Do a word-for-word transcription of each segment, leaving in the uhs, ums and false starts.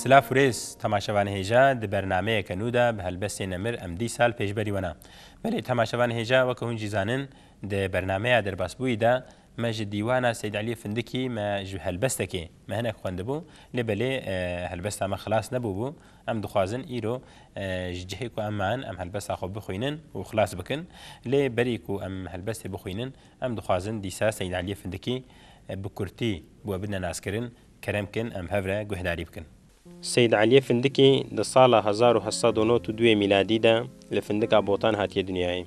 Silav û rêz temaşevanê hêja, di bernameyeke nû de bi helbestê nemir em dîsa li pêşberî we ne. Belê temaşevanê hêja, weke hûn jî zanin, di bernameya derbasbûyî de me ji dîwana Seyd Eliyê Findikî me ji helbestekê me hinek xwendibû, lê belê, e, helbesta me xilas nebûbû. Em dixwazin îro, e, ji cihê ku em man, em helbesta xwe bixwînin û xilas bikin. Lê berî ku em helbestê bixwînin, em dixwazin dîsa Seyd Eliyê Findikî, e, bi kurtî bi we bidine naskirin. Kerem kin, em hev re guhdarî bikin. Seyd Eliyê Findikî di sala hezar û heft sed û nod û duyê mîladî de li Findika Botan hatiye dinyayê.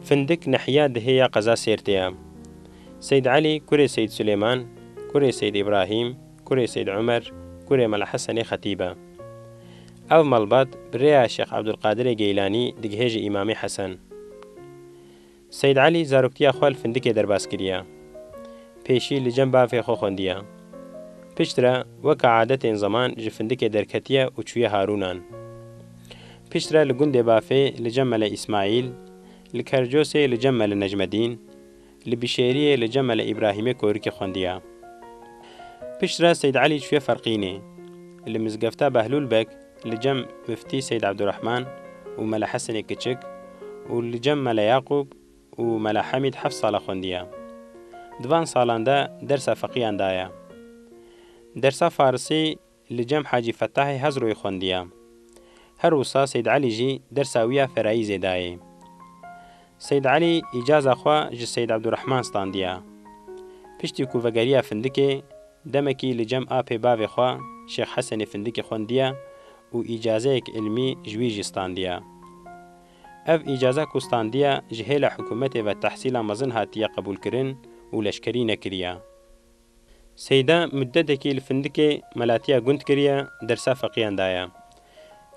Findik nehiya dihê ya qeza Sêrtê ye. Seyd Elî kurê Seyd Silêman, kurê Seyd Îbrahîm, kurê Seyd Umer, kurê Mela Hesenê Xetîb e. Ev malbat bi rêya Şêx Ebdulqadirê Geylanî digihêje Îmamê Hesen. Seyd Elî zaroktiya xwe li Findikê derbas kiriye. Pêşî li cem bavê xwe xwendiye. Piştre weke adetên zeman ji Findikê derketiye û çûye Harûnan. Piştre li gundê bavê li cem Mele Îsmaîl, li Kercosê li cem Mele Necmedîn, li Bişêriyê li cem Mele Îbrahîmê Korikê xwendiye. Piştre Seyd Elî çûye Ferqînê. Li mizgefta Behlûl Beg li cem Miftî Seyd Ebdurehman û Mele Hesenê Kiçik û li cem Mele Yaqûb û Mela Hemîd heft sala xwendiye. Di van salan de dersa feqiyan daye. Dersa farisî li cem Hacî Fetahê Hezroyê xwendiye. Her wisa Seyd Elî jî dersa wî ya ferayîzê dayê. Seyd Elî îcaza xwe ji Seyd Ebdurehman standiye. Piştî ku vegeriya Findikê, demekî li cem apê bavê xwe Şêx Hesenê Findikê xwendiye û îcazeyek ilmî ji wî jî standiye. Ev îcaza ku standiye ji hêla hikûmetê ve tehsîla mezin hatiye qebûlkirin û leşkerî nekiriye. Seyda muddetekî li Findikê melatiya gund kiriye, dersa feqiyan daye.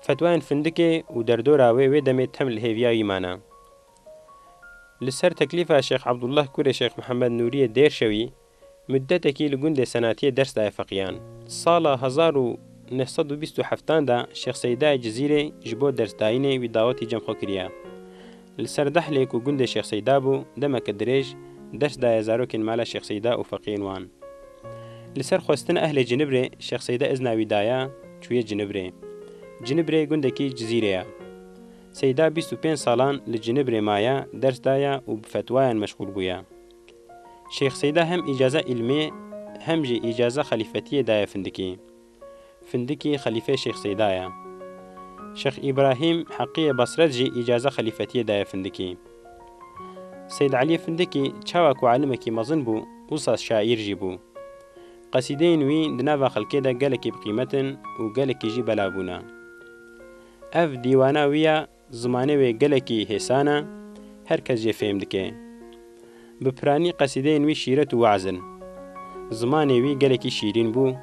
Fetwayên Findikê û derdora wê wê demê tem li hêviya wî mane. Li ser teklîfa Şêx Ebdullah kurê Şêx Mihemed Nûriyê Dêrşewî, muddetekî li gundê Senatiyê ders daye feqiyan. Sala hezar û neh sed û bîst û heftan de Şêx Seydayê Cizîrê ji bo dersdayînê wî dawetî cem xwe kiriye. Li ser Dehlê ku gundê Şêx Seyda bû, demeke dirêj ders daye zarokên mala Şêx Seyda û feqiyên wan. Li ser xwestina ehlê Cinibrê Şêx Seyda izna wî daye, çûye Cinibrê. Cinibrê gundekî Cizîrê ye. Seyda bîst û pênc salan li Cinibrê maye, ders daye û bi fetwayan meşxûl bûye. Şêx Seyda hem îcaza îlmê hem jî îcaza xelîfetiyê daye Findikî. Findikî xelîfê Şêx Seyda ye. Şêx Îbrahîm Heqiyê Basret jî îcaza xelîfetiyê daye Findikî. Seyd Eliyê Findikî çawa ku alimekî mezin bû, wisa şaîr jî bû. Qesîdeyên wî di nava xelkê de gelekî bi qîmet in û gelekî jî belav bûne. Ev dîwana wî ya, zimanê wê gelekî hêsan e, her kes jê fêm dike. Bi piranî qesîdeyên wî şîret û weaz in. Zimanê wî gelekî şîrîn bû,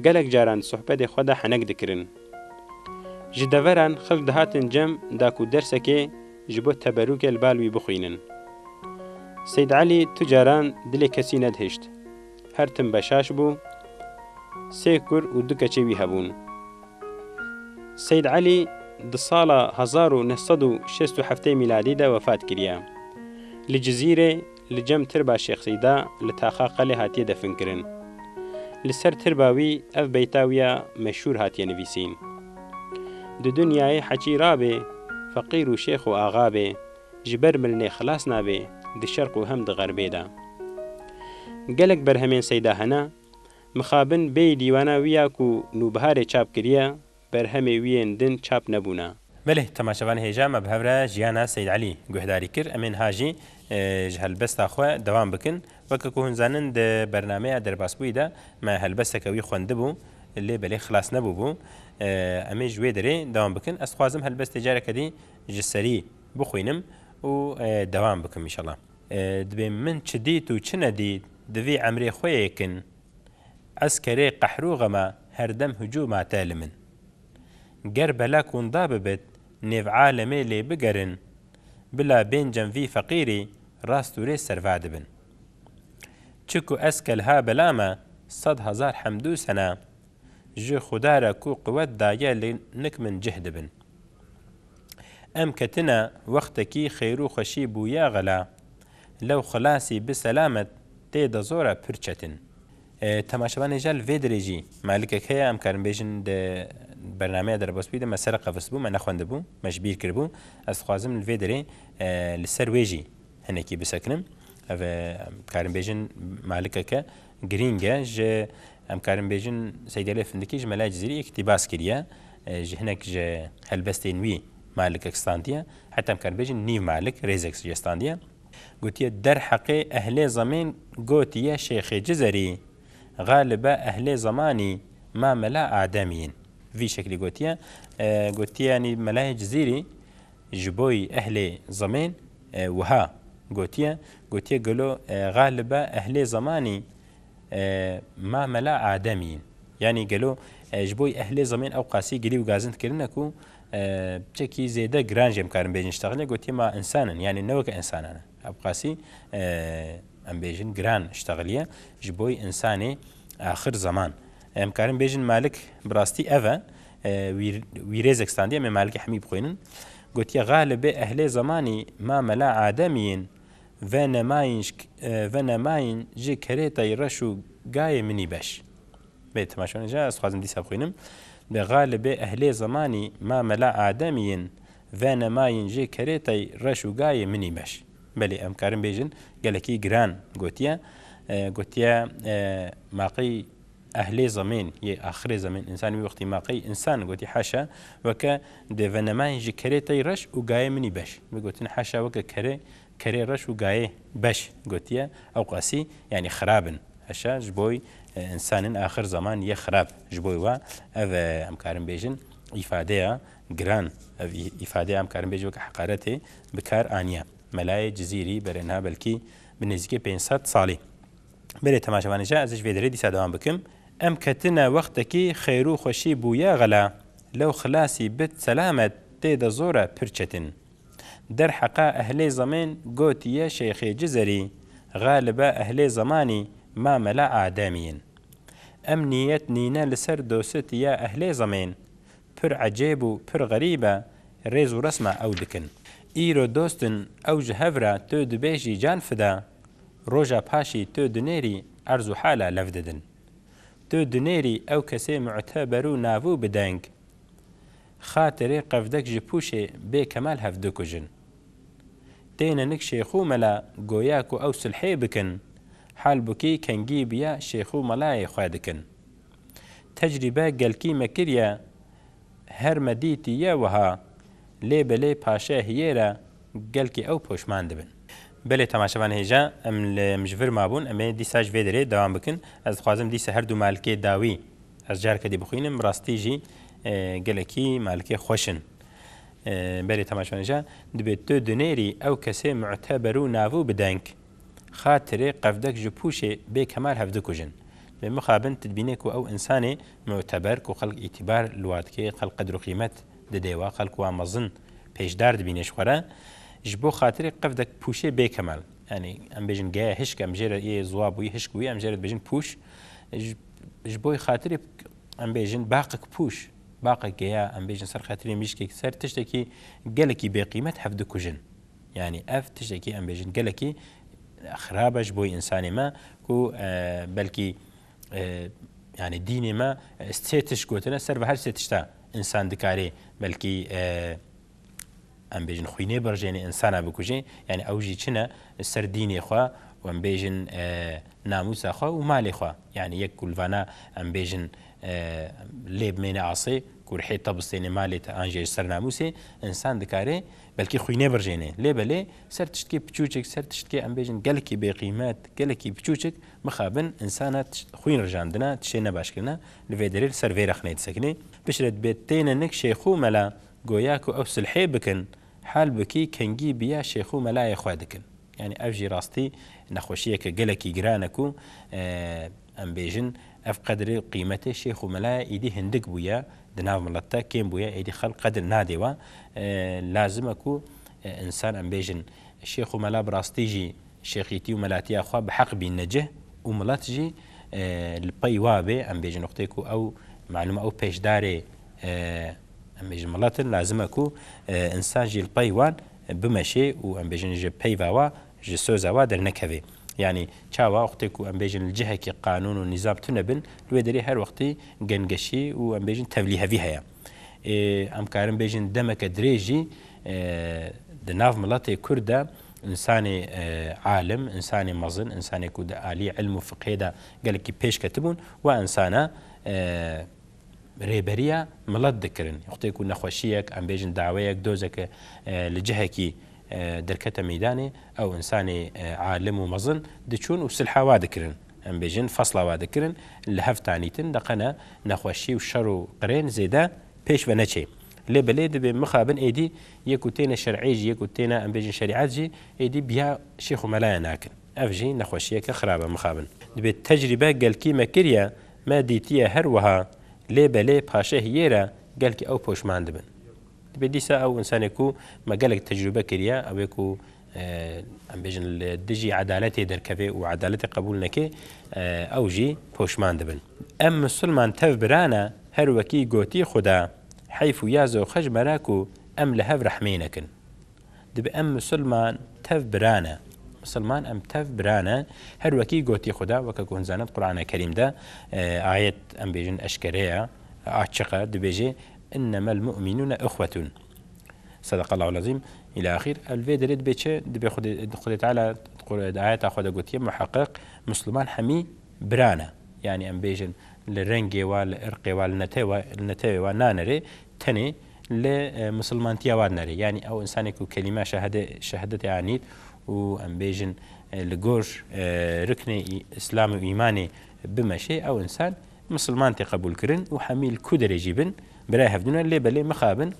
gelek caran di sohbetê xwe de henek dikirin. Ji deveran xelk dihatin cem da ku dersekê ji bo teberûkê li bal wî bixwînin. Seyd Elî tu caran dilê kesî nedihişt. Her tim beşaş bû, sê kur û du keçê wî hebûn. Seyd Elî di sala hezar û neh sed û şêst û heftê mîladî de wefat kiriye. Li Cizîrê li cem tirba Şêx Seyda li taxa Qelê hatiye definkirin. Li ser tirba wî ev beyta wî ya meşhûr hatiye nivîsîn: Di dinyayê heçî rabê, feqîr û şêx û axa bê, ji ber milinê xilas nabê, di şerq û hem di xerbê de. Gelek berhemên Seyda hene, mixabin bêyî dîwana wî ya ku Nûbiharê çap kiriye, berhemê wî yên din çap nebûne. Belê, temaşevanê hêja, me bi hev re jiyana Seyd Elî guhdarî kir. Em ê niha jî, e, ji helbesta xwe dewam bikin. Weke ku hûn zanin, di bernameya derbasbûyî de me helbesteke wî xwendibû, lê belê xilas nebûbû. E, em ê ji wê derê dewam bikin. Ez dixwazim helbestê careke dî ji serî bixwînim û, e, dewam bikim înşallah. E, dibê min çi dît û çi nedît, di vî emrê xwe yê kin. Eskerê qehr û xema her dem hicûma te li min. Ger belek winda bibit, nêv alemê lê bigerin, bila bên cem vî feqîrî rast û rê serva dibin. Çi ku eskel ha bela me, sed hezar hemd û sena, ji Xuda re ku quwet daye li nik min cih dibin. Em ketine wextekî xêr û xweşî bûye xela, lew xilasî bi selamet tê de zora pir çetin. E, temaşevanê jî li vê derê jî malikek heye, em karin bêjin di bernameya derbasbûyî de me ser qevistbû, me nexwendibû, me ji bîr kiribû. Ez dixwazim li vê derê, e, li ser wê jî hinekî bisekinim. Ev, e, em karin bêjin malikeke girîng e, ji, em karin bêjin Seydelê Findikî ji Melayê Cizîrî îktîbas kiriye, e, ji hinek ji helbestên wî malikek standiye. Heta em karin bêjin nîv malik, rêzek jê standiye. Gotiye, derheqê ehlê zemên gotiye Şêxê Cizerî, xalibe ehlê zemanî ma mela Ademî yin. Vî şeklî gotiye. E, gotiye, yanî Melayê Cizîrî ji boy ehlê zemên, e, wiha gotiye. Gotiye, gelo, e, xalibe ehlê zemanî, e, ma mela Ademî yin. Yanî gelo, e, ji boy ehlê zemên ew qasî gilî û gazin dikirine ku, e, çekî zêde giran jê em karin bêjin ştexilê, gotiye ma însan in, yanî ne weke însanan e. Ew qasî, e, em bêjin giran ştexiliye ji boy însanê axir zeman. Em karin bêjin malik bi rastî ev e, e, wî, wî rêzek standiye, em ê malikê hemî bixwînin. Gotiye, xalibê ehlê zemanî ma mela Ademî yin, ve nemayîn ji, e, ve nemayîn ji kerêtayî reş û gayê minî beş. Bê temaşevanê jî ez dixwazim dîsa bixwînim. Bi xalibê ehlê zemanî ma mela Ademî yin, ve nemayîn jê kerêtay reş û gayê minî beş. Belê, em karin bêjin gelekî giran gotiye. E, gotiye, e, maqey ehlê zemên, yê axirê zemên, însan wî wextî maqey însan gotî, haşa, weke de ve nemayîn ji kerêtay reş û gayê minî beş. Bi gotin haşa weke kerê kerê reş û gayê beş gotiye, ew qasî, yanî xirab in. Heşa ji boy, e, însanên axir zeman yê xirab. Ji boy wa ev, e, em karin bêjin îfadeya giran, ev î-, îfadeya em karin bêjin weke heqaretê bi kar aniye. Melayê Cizîrî berê niha belkî bi nêzîkê pênc sed salî. Berê temaşevanê jî ez ji vê derê dîsa dewam bikim. Em ketine wextekî xêr û xweşî bûye xela, lew xilasî bit selamet tê de zor e pir çetin. Derheqa ehlê zemên gotiye Şêxê Cizerî, xalibe ehlê zemanî ma mela Ademî yin. Em niyet nîne li ser dostî ya ehlê zemên, pir ecêb û pir xerîb e, rêz û resma ew dikin. Îro dost in ew ji hev re tu dibêjî can fida, roja paşî tu dinêrî erz û hala lev didin. Tu dinêrî ew kesê muteber û navû bi deng, xatirê qevdek ji pûşê bê kemal hev dikujin. Têne nik şêx û mela goya ku ew silhê bikin, halbukî kengî biya şêx û melayê xwe dikin. Tecrîbe gelkî me kiriye, her me dîtiye wiha, lê belê paşe hiyê re gelkî ew poşman dibin. Belê temaşevanê hêja, em li, em ji vir mabûn, em ê dîsa ji vê derê dewam bikin. Ez dixwazim dîsa her du malikê dawî ez careke dî bixwînim, rastî jî, e, gelekî malikê xweş in. E, belê temaşevanê hêja, dibê tu dinêrî ew kesê muteber û navû bi deng, xatirê qevdek ji pûşê bê kemal hev dikujin. Lê mixabin tu dibînê ku ew însanê muteber, ku xelk îtîbar li wa dike, xelk qedr û qîmet dide wa, xelk wa mezin pêşdar dibîne ji xwe re, ji bo xatirê qevdek pûşê bê kemal. Yanî em bêjin geya hişk, em jê re yê ziwa bûyî, hişk bûyî, em jê re dibêjin pûş. Ji, ji bo xatirê em bêjin baqek pûş, baqek geya, em bêjin ser xatirê mirîşkek, ser tiştekî gelekî bêqîmet hev dikujin. Yanî ev tiştekî em bêjin gelekî xirab e ji bo însanê me ku, e, belkî, e, yanî dînê me, e, sê tişt gotine, ser ve her sê tişta însan dikarê belkî, e, em bêjin xwînê birjênê, însana bikujê. Yanî ew jî çi ne? Ser dînê xwe û em bêjin, e, namûsa xwe û malê xwe. Yanî yek ku li vana em bêjin, e, lê bimêne asê, ku rihê te bistêne malê te an jî ji ser namûsê, însan dikare belkî xwînê birjêne. Lê belê ser tiştkê piçûçik, ser tiştkê em bêjin gelekî bêqîmet, gelekî piçûçik, mixabin însana tişt-, xwîn rijandina, tiştê nebaş kirina, li vê derê li ser vê rexnê disekine. Piştre dibê têne nik şêx û mela, goya ku ew silhê bikin, hal bikî kengî biya şêx û melayê xwe dikin. Yanî ev jî rastî nexweşiyeke gelekî giran e ku, e, em bêjin ev qedrê qîmetê şêx û melaya êdî hindik bûye, di nav milet de kêm bûye, êdî xelk qedr nadê we. E, lazim e ku, e, însan em bêjin şêx û mela bi rastî jî şêxîtî û melatiya xwe bi heq bînine cih û milet jî, e, li pey wa bê, em bêjin wextê ku ew malûm e ew pêşdarê, e, em bêjin milet in, lazim e ku, e, însan jî li pey wan bimeşê û em bêjin ji peyva wa, ji soza wa dernekevê. Yanî çawa wextê ku em bêjin li cihekî qanûn û nîzam tune bin, li wê derê her wextî gengeşî û em bêjin tevlîhevî heye. Ê, em karin bêjin demeke dirêj jî, e, di nav miletê Kurd de însanê, e, alim, însanê mezin, însanê ku di alî ilm û fiqhê de gelekî pêş ketibûn, wa însana, e, rêberiya milet dikirin. Wextê ku nexweşiyek, em bêjin daweyek, dozeke, e, li cihekî, e, derkete meydanê, ew însanê, e, alim û mezin diçûn û silha wa dikirin. Em bêjin fesla wa dikirin, li hev tanîtin, deqene nexweşî û şer û qirên zêde pêş ve neçê. Lê belê dibê mixabin êdî yê ku têne şer'ê jî, yê ku têne em bêjin şerîet jî, êdî biya şêx û melaya nakin. Ev jî nexweşiyeke xirab e mixabin. Dibê tecrîbe gelkî me kiriye, me dîtiye her wiha, lê belê paşê hiyê re gelkî ew poşman dibin. Dibê dîsa ew însanê ku me gelek tecrûbe kiriye, ew ê ku, e, em bêjin li dijî edaletê derkeve û edaletê qebûl neke, e, ew jî poşman dibin. Em misilman tev biran e, her wekî gotî Xuda, heyf û ya zoxe ji me re ku em li hev rehmê nekin. Dibê em misilman tev biran e. Misilman em tev biran e. Her wekî gotî Xuda, weke ku hûn zanin Qur'ana Kerîm de, e, ayet em bêjin eşkere ye, açiq e, dibêje, "Innemel mu'minûne ihwetun." Sadaqallahul azîm, îlâ axîr. Ev li vê derê dibê çi? Dibê Xwedê, Xwedê Teala Qur-, di ayeta xwe de gotiye, muheqeq, misilman hemî biran e. Yanî em bêjin li rengê wa, li irqê wa, li nete wa, li netewê wa nanerê, tenê li, e, misilmantiya wa dinerê. Yanî ew însanê ku kelîma şehade-, şehadetê anît û em bêjin, e, li gor, e, riknê î-, Îslam û îmanê bimeşê, ew însan misilman tê qebûl kirin û hemî li ku derê jî bin, birayê hevdû ne, lê belê mixabin,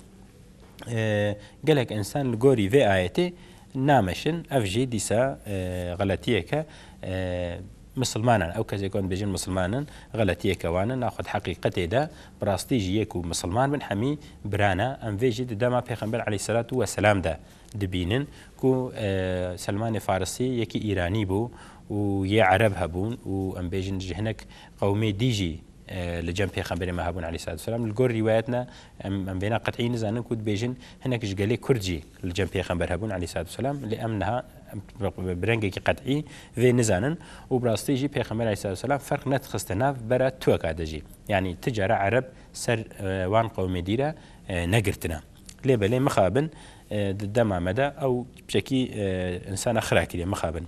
e, gelek însan li gorî vê ayetê nameşin. Ev jî dîsa, e, xeletiyeke, e, misilmanan, ew kesê ku em dibêjin misilmanin, xeletiyeke wan in. Naxwe di heqîqetê de bi rastî jî yê ku misilman bin hemî biran e. Em vê jî di dema Pêxember aleyhisselatu vesselam de dibînin ku, e, Selmanê Farisî yekî Îranî bû û yê Ereb hebûn û em bêjin ji hinek qewmê dî jî, e, li cem Pêxemberê me hebûn aleyhisselatu vesselam. Li gor rîwayetna em, em vêna qet'î nizanin ku dibêjin hinek ji gelê Kurd jî li cem Pêxember hebûn aleyhisselatu vesselam. Lê em niha em bi rengekî qet'î vê nizanin û bi rastî jî Pêxember aleyhisselatu vesselam ferq nedixiste nav bera tuweka de jî. Yanî ti cara Ereb ser, e, wan qewmê dî re, e, negirtine. Lê belê mixabin, e, di dema me de ew piçekî, e, însana xira kiriye, mixabin.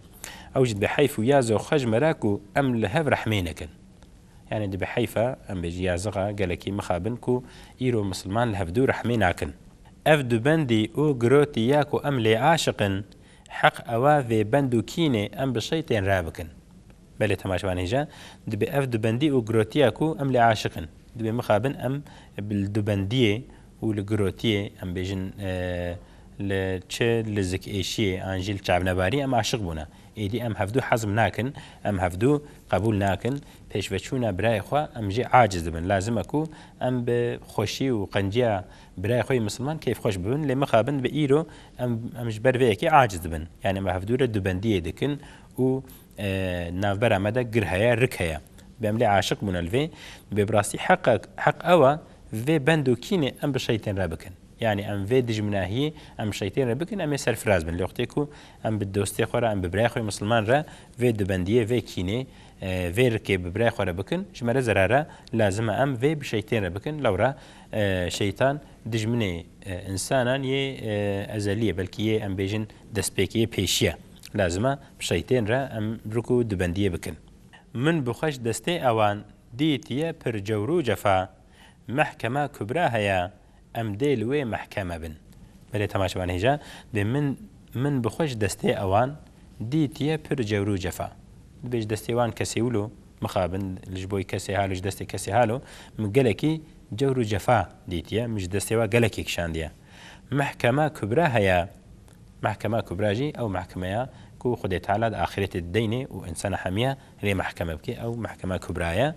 Ew jî dibê heyf û ya zoxe ji me re ku em li hev rehmê nekin. Yanî dibê heyf e, em bêjî ya zixa gelekî mixabin ku îro misilman li hevdû rehmê nakin. Ev dubendî û girotî ya ku em lê aşiq in, heq ew e vê bend û kînê em bi şeytên re bikin. Belê temaşevan hêja, dibê ev dubendî û girotiya ku em lê aşiq in. Dibê mixabin em bi li dubendiyê û li girotiyê, em bêjin, e, li çi li zikêşiyê an jî li çavnebarî em aşiq bûne. Êdî em hevdû hezm nakin, em hevdû qebûl nakin. Pêşveçûna birayê xwe em jê aciz dibin. Lazim e ku em bi xweşî û qenciya birayê xwe yê misilman keyfxweş bibin. Lê mixabin bi îro em, em ji ber vê yekê aciz dibin. Yanî em hevdû re dubendiyê dikin û, e, navbera me de gir heye, rik heye. Bi em lê aşiq bûne li vê. Dibê bi rastî heq, heq ew e vê bend û kînê em bi şeytên re bikin. Yanî em vê dijminahiyê em bi şeytên re bikin, em ê serfiraz bin. Lê wextê ku em bi dostê xwe re, em bi birayê xwe yê misilman re vê dubendiyê, vê kînê, e, vê rikê bi birayê xwe re bikin, ji me re zerar e. Lazim e em vê bi şeytên re bikin. Lewra, e, şeytan dijminê, e, însanan yê, e, ezelî ye, belkî yê em bêjin destpêkê, yê pêşî ye. Lazim e bi şeytên re em rik û dubendiyê bikin. Min bi xwe ji destê ewan dîtiye pir cewr û cefa. Mehkema Kubra heye, em dê li wê mehkeme bin. Belê temaşevan hêja, dê min, min bi xwe ji destê ewan dîtiye pir cewr û cefa. Dibê ji destê wan kesê wilo mixabin, li ji boy kesê halo, ji destê kesê halo, min gelekî cewr û cefa dîtiye, min ji destê wa gelekî kişandiye. Mehkema Kubra heye, Mehkema Kubra jî ew mehkemeya ku Xwedê Teala di axîretê dideynê û însana hemiya lê mehkeme bike, ew Mehkema Kubra ye.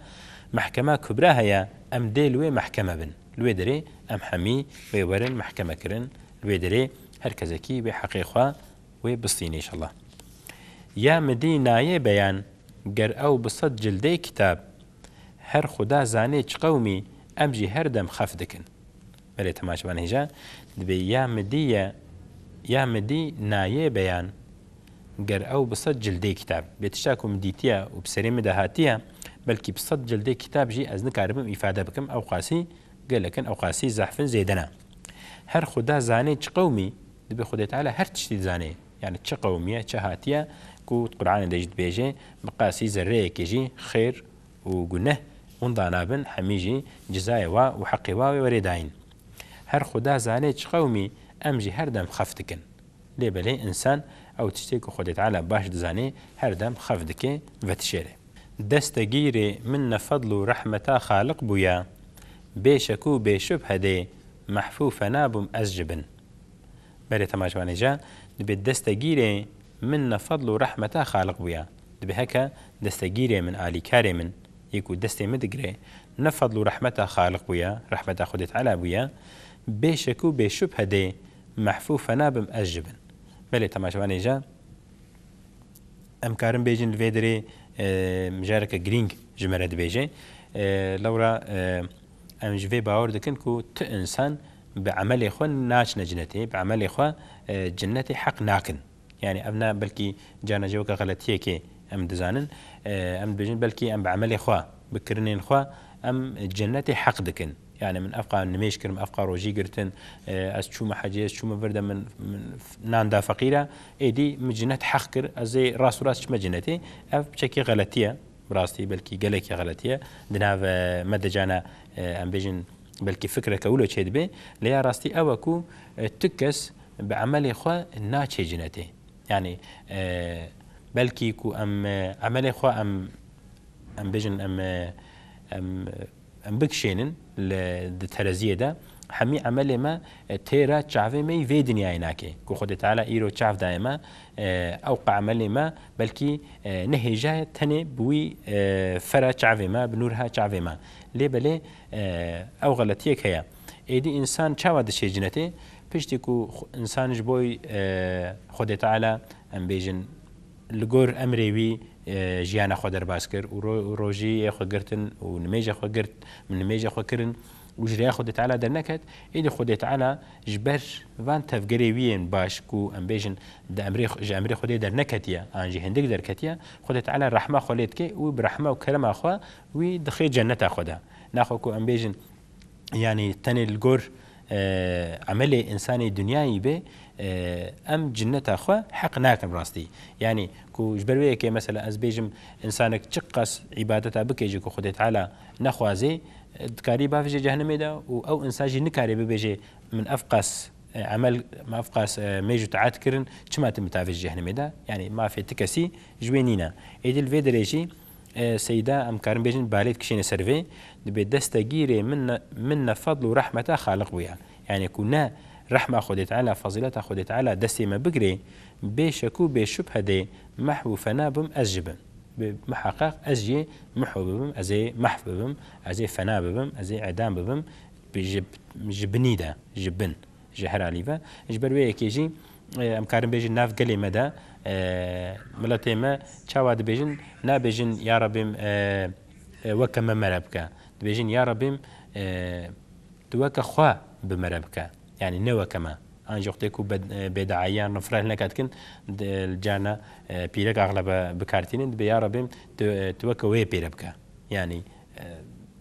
Mehkema Kubra heye, em dê li wê mehkeme bin. Li wê derê em hemî wê werin mehkeme kirin. Li wê derê her kesekî wê heqê xwe wê bistîne înşallah. Ya midî nayê beyan, ger ew bi sed cildê kitab, her Xuda zanê çi qewmî, em jî her dem xef dikin. Belê temaşevan hêja, dibê ya midî ye, ya midî nayê beyan. Ger ew bi sed cildê kitab bê, tişta ku min dîtiye û bi serê min de hatiye, belkî bi sed cildê kitab jî ez nikaribim îfade bikim, ew qasî gelek in, ew qasî zehf in, zêde ne. Her Xuda zanê çi qewmî, dibê Xwedê Teala her tiştî dizanê. Yani çi qewmiye, çi hatiye, ku Qur'anê de jî dibêje, bi qasî zerreyekê jî xêr û guneh winda nabin, hemî jî cizayê wa û heqê wa wê werê dayîn. Her Xuda zanê çi qewmî, em jî her dem xef dikin. Lê belê însan ew tiştê ku Xwedê Teala baş dizanê, her dem xef dike, vedişêre. Destegîrê min ne fedl û rehmeta Xaliq bûya, bê şek û bê şubhe dê mehf û fena bûm ez ji bin. Belê temaşevanê ca, dibê destegîrê min ne fedl û rehmeta Xaliq bûya. Dibê heke destegîrê min, alîkarê min, yê ku destê min digire, ne fedl û rehmeta Xaliq bûya, rehmeta Xwedê Teala bûya, bê şek û bê şubhe dê mehf û fena bim ez ji bin. Belê temaşevanê ca, em karin bêjin li vê derê, e, mijareke girîng ji me re dibêje. E, lewra, e, em ji vê bawer dikin ku tu însan bi emelê xwe naçine cinetê, bi emelê xwe, e, cinetê heq nakin. Yani ev ne belkî carna jî weke xeletiyekê em dizanin. E, em dibêjin belkî em bi emelê xwe, bi kirinên xwe em cenetê heq dikin. Yani min evqa nimêj kirim, evqa rojî girtin, e, ez çûme hecê, ez çûme vir de min, min nan da feqîra, êdî min cinet heq kir, ez ê rast û rast çime cinetê. Ev çekî xeletiye, bi rastî belkî gelekî xeletiye. Di nav, e, me de carna, e, em bêjin belkî fikreke wilo çêdibe, lê ya rastî ew e ku, e, tu kes bi emelê xwe naçe cinetê. Yani, e, belkî ku em, e, emelê xwe em, em bêjin, em, e, em, em bikişênin li, di tereziyê de, hemî emelê me, e, têra çavê me yî vê dinyayê nake. Ku Xwedê Teala îro çav daye me, e, ew qe emelê me belkî, e, ne hêja ye, tenê bi wî, e, fera çavê me, bi nûrha çavê me. Lê belê, e, ew xeletiyek heye. Êdî însan çawa dişê cinetê? Piştî ku xu-, însan ji bo, e, Xwedê Teala, em bêjin, li gor emrê wî, e, jiyana xwe derbas kir û ro-, rojiyê xwe girtin û nimêja xwe girt, nimêja xwe kirin û ji rêya Xwedê Teala derneket, êdî Xwedê Teala ji ber van tevgerê wî yên baş ku, em bêjin, di emrê, ji emrê Xwedê derneketiye, an jî hindik derketiye, Xwedê Teala rehma xwe lê dike û bi rehma û kerema xwe wî dixe cenneta xwe de. Naxwe ku, em bêjin, yani tenê li gor, e, emelê însanê dinyayî be, e, em cinneta xwe heq nakin rastî. Yani ku ji ber wê yekê mesela ez bêjim, însanek çiqas îbadeta bike jî ku Xwedê Teala nexwazê, e, dikarî bavêje cehennemê de û ew însan jî nikarê bibêje, min ev qas, e, emel, min ev qas, e, mêj û taat kirin, çima tu min tavêjî cehennemê de? Yani mafê ti kesî ji wê nîne. Êdî li vê derê jî, e, Seyda, em karin bêjin, balê dikişêne ser vê, dibê destegîrê min ne, min ne fadl û rehmeta Xaliq bûye. Yani ku ne rehma Xwedê Teala, fazîleta Xwedê Teala destê me bigirê, bê şek û bê şubhe dê mehw û fena bim ez jî bin. Bi muheqeq ez jî mihw bibim, ez ê mehv bibim, ez ê fena bibim, ez ê edam bibim, bi-, ji, ji binî de, ji bin. Ji her alî ve. Ji ber wê yekê jî, e, em karin bêjin nav gelê me de, e, miletê me çawa dibêjin, nabêjin, ya Rebîm, e, e, weke me mere bike. Dibêjin, ya Rebîm, e, tu weke xwe bi mere bike. Yani ne weke me. An jî wextê ku bed-, e, bêdaiyan nifret hineka dikin, di, carna, e, pîrek axlebe bikartînin, dibê, ya Rebîm, tu, e, tu weke wê pêre bike. Yani,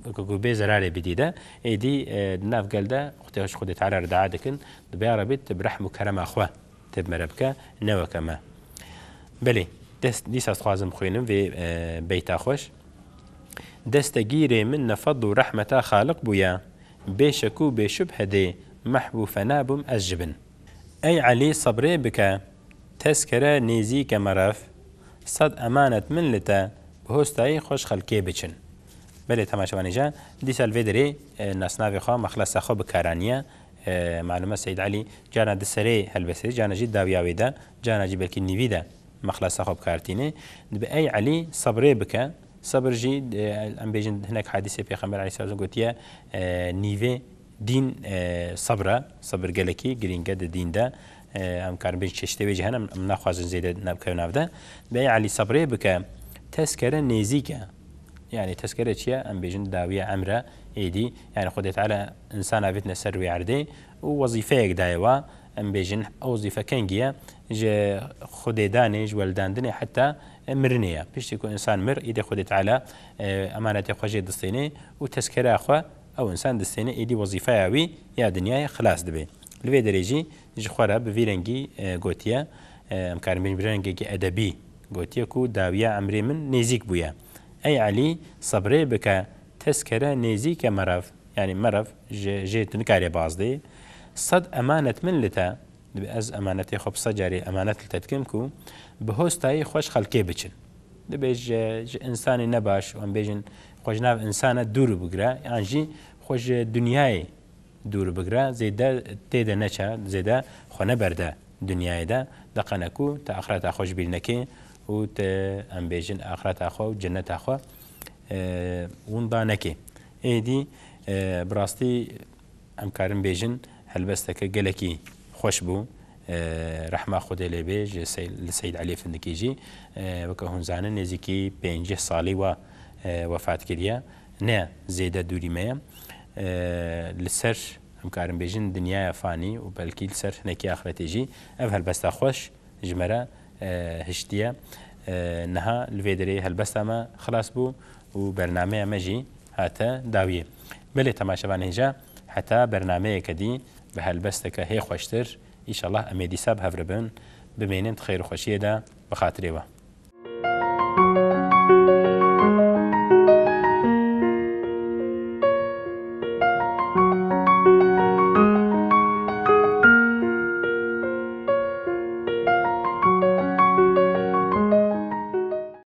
e, ku, ku bê zerarê bidî de, êdî, e, di nav gel de Xwedê, Xwedê Teala re dua dikin, dibê, ya Rebî, tu bi rehm û kerema xwe tu bi me re bike, ne weke me. Belê, dest, dîsa dixwazim bixwînim vê, e, beyta xweş. Destegîrê min ne fadl û rehmeta Xaliq bûye, bê şek û bê şubhe dê mehw û fena bûm ez ji bin. Ey Elî, sebrê bike, tezkere nêzîke meriv, sed emanet min li te, bi hostayî xweş xelkê biçin. Belê temaşevanê ca, dîsa li vê derê, e, nasnavê xwe, mexlesa xwe bi kar aniye. E, malum e Seyîd Elî carna di serê helbestê, carna jî dawiya wê de, carna jî belkî nîvî de mexlesa xwe bi kar tîne. Dibê, ey Elî, sebrê bike. Sebir jî, e, em bêjin hinek hadîsê Pêxember aleyhisselam gotiye, e, nîvê dîn, e, sebir e. Sebir gelekî girîng e di dîn de. E, em karin bêjin çeşitê wê jî hene, em, em naxwazin zêde nabikeve nav de. Dibê, ey Elî, sebrê bike. Tezkere nêzîk e. Yani tezkere çi ye? Em bêjin dawiya emr e, êdî. Yani Xwedê Teala însan avêtine ser wê erdê û wezîfeyek daye wa, em bêjin, ew wezîfe kengî ye, ji xwedêdanê, ji welidandinê heta mirinê ye. Piştî ku însan mir, îdî Xwedê Teala, e, emanetê xwe jê distêne û tezkera xwe ew însan distêne, îdî wezîfeya wî ya dinyayê xilas dibe. Li vê derê jî ji xwe re bi vî rengî, e, gotiye, e, em karin bêjin bi rengekî edebî gotiye ku dawiya emrê min nêzîk bûye. Ey Elî, sebrê bike, tezkere nêzîk e merev, yanî merev ji, jê tu nikarê bazdê. Sed emanet min li te, dibe ez emanetê xwe bi sed carê emanet li te dikim ku bi hostayî xweş xelkê biçin. Dibe ji, ji însanê nebaş, em bêjin xwe ji nav însana dûr bigire, yan jî xwe ji dinyayê dûr bigire, zêde tê de neçe, zêde xwe neberde dinyayê de, deqene ku te axireta xwe ji bîr neke û te, em bêjin, axireta xwe û cenneta xwe, e, winda neke. Êdî, e, bi rastî em karin bêjin helbesteke gelekî xweş bû. E, rehma Xwedê lê bê ji Sey-, li Seyîd Elî Findikî jî, e, weke hûn zanin nêzîkî pêncî salî we, e, wefat kiriye. Ne zêde dûrî me ye. E, li ser, em karin bêjin, dinyaya fanî û belkî li ser hinekî axretê jî ev helbesta xweş ji me re, e, hiştiye. E, niha li vê derê helbesta me xilas bû û bernameya me jî hate dawiyê. Belê temaşevanên hêja, heta bernameyeke dî bi helbesteke hê xweştir, înşallah em ê dîsa bi hev re bin, bimînin di xêr û xweşiyê de, bi xatirê we.